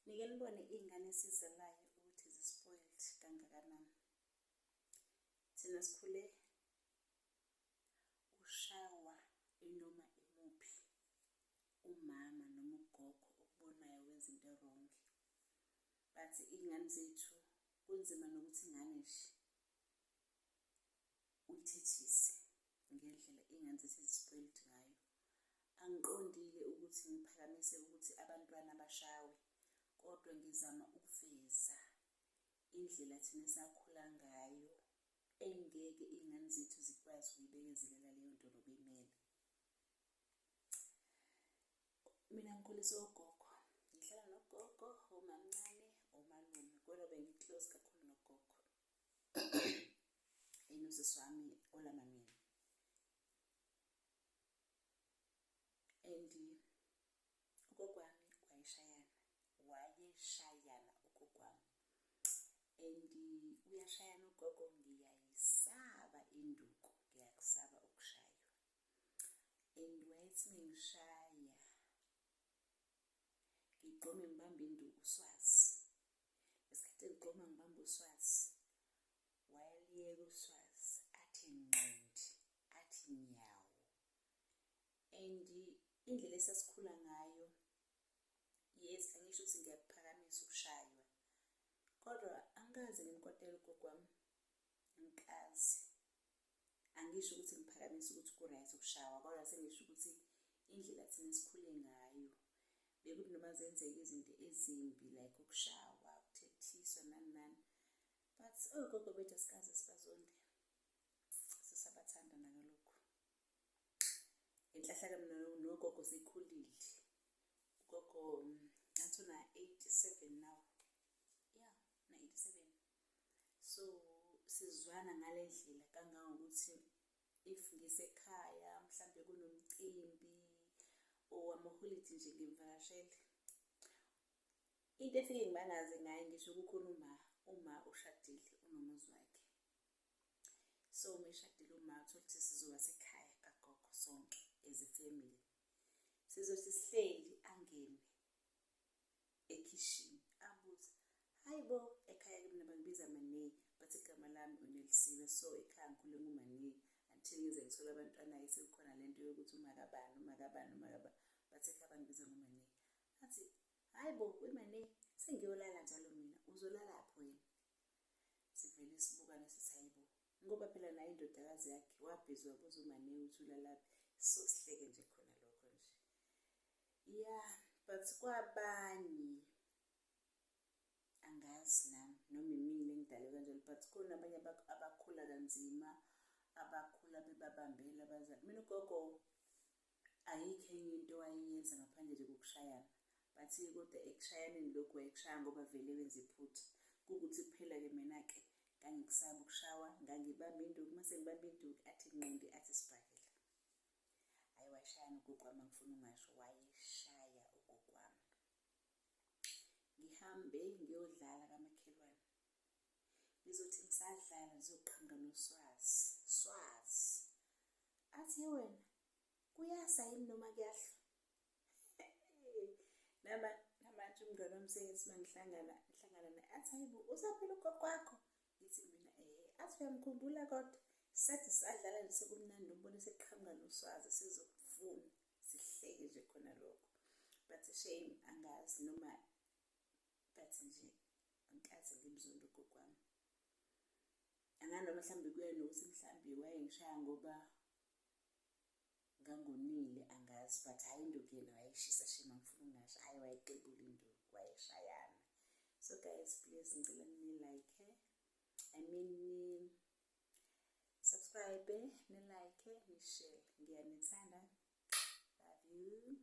Nike nibone iy'ngane esizalayo ukuthi zi-spoiled kangakanani. Thina sikhule ushawa inoma imuphi umama noma ugogo okubonayo wenza into e-wrong. But iy'ngane zethu kunzima nokuthi ingane nje uyithethise ngendlela iy'ngane zethu ezi-spoilt ngayo. Angiqondile ukuthi ngiphakamise ukuthi abantwana bashawe kodwa ngizama ukuveza indlela thina esakhula ngayo engeke iy'ngane zethu zikwazi ukuyibekezelela leyo nto nokuyimela. Mina ngikhuliswe ugogo, ngihlala nogogo, omamncane, omalume kodwa bengi-close kakhulu nogogo. Yena usisi wami olama mina. And ugogo wami wayeshayana, wayeshayana ugogo wami. And uyashayana ugogo ngiyayisaba induku, ngiyakusaba ukushaywa. And wayethi mengishaya ngigxome ngibambe induku uswazi. Ngesikhathi ngigxoma ngibamba uswazi, wayeliyeka uswazi athi ngqindi, athi nyawo. And indlela esasikhula ngayo, yes, angisho ukuthi ngiyakuphakamisa ukushaywa, kodwa angikaze ngimkwatele ugogo wami, angikaze. Angisho ukuthi ngiphakamise ukuthi ku-right ukushawa, kodwa sengisho ukuthi indlela thina esikhule ngayo bekuthi noma zenzeka izinto ezimbi like ukushawa, ukuthethiswa nani nani, but ogogo bethu asikaze sibazonde, sisabathanda nakalokhu. Ngenhlahla-ke mina nogogo sekhulile, ugogo ngathi una-87 now, ya una-87. So sizwana ngale ndlela kangangokuthi if ngisekhaya mhlambe kunomcimbi or amaholidi nje ngimvakashele. Into efike ngimangaze ngaye ngisho kukhona uma, uma ushadile unomuzi wakhe. So uma eshadile uma uthole ukuthi sizoba sekhaya kagogo sonke as a family. Sizothi sihleli angene ekhishini abuze, hayi bo ekhaya ke mina bangibiza Manei but igama lami uNelisiwe so ekhaya ngikhule nguManei until ngize ngithole abantwana-ke sekukhona lento yokuthi umakabani umakabani umakabani but ekhaya bangibiza ngoManei. Athi hayi bo weManei sengiyolala njalo mina uzolalaphi wena? Sivele sibukane sithi hayi bo ngoba phela naye indodakazi yakhe wabhizi wabuza uManei ukuthi ulalaphi so sihleke nje khona lokho nje. Ya but kwabanye angazi nami noma imina engidalwe kanjalo but khona abanye abakhula kanzima abakhula bebabambela abazali. Mina ugogo ayikho enye into awayeyenza ngaphandle nje kokushayana but-ke kodwa ekushayaneni lokhu wayekushaya ngoba vele wenza iphutha. Kuwukuthi kuphela-ke mina-ke ngangikusaba ukushawa, ngangibamba induku uma sengibamba induku athi nqindi athi sibhakela. Hhayi wayeshayana ugogo wami angifuni ukungasho wayeshaya ugogo wami. Ngihambe ngiyodlala kamakhelwane. Ngizothi ngisadlala ngizoqhamuka noswazi, swazi. Athi ye wena kuyasa yini noma kuyahlwa? Nama namanje umngani wami sengithi uma ngihlangana ngihlangana naye athi hayibo usaphila ugogo wakho? Ngithi mina ehhe. Athi uyamkhumbula kodwa? Sathi sadlala nje sekumnandi umbone seqhamuka noswazi sizokufuna sihleke nje khona lokho. But shame angazi noma but nje angikaze ngimzonde ugogo wami. Angazi noma mhlawumbe kuya nokuthi mhlawumbe wayengishaya ngoba ngangonile angazi but hhayi induku yena wayeshisa shame angifuni ukungasho hhayi wayexebula induku wayeshayana. So guys please ngicela ni-like, I mean ni subscribe, ni-like, ni-share. Ngiyanithanda. Love you.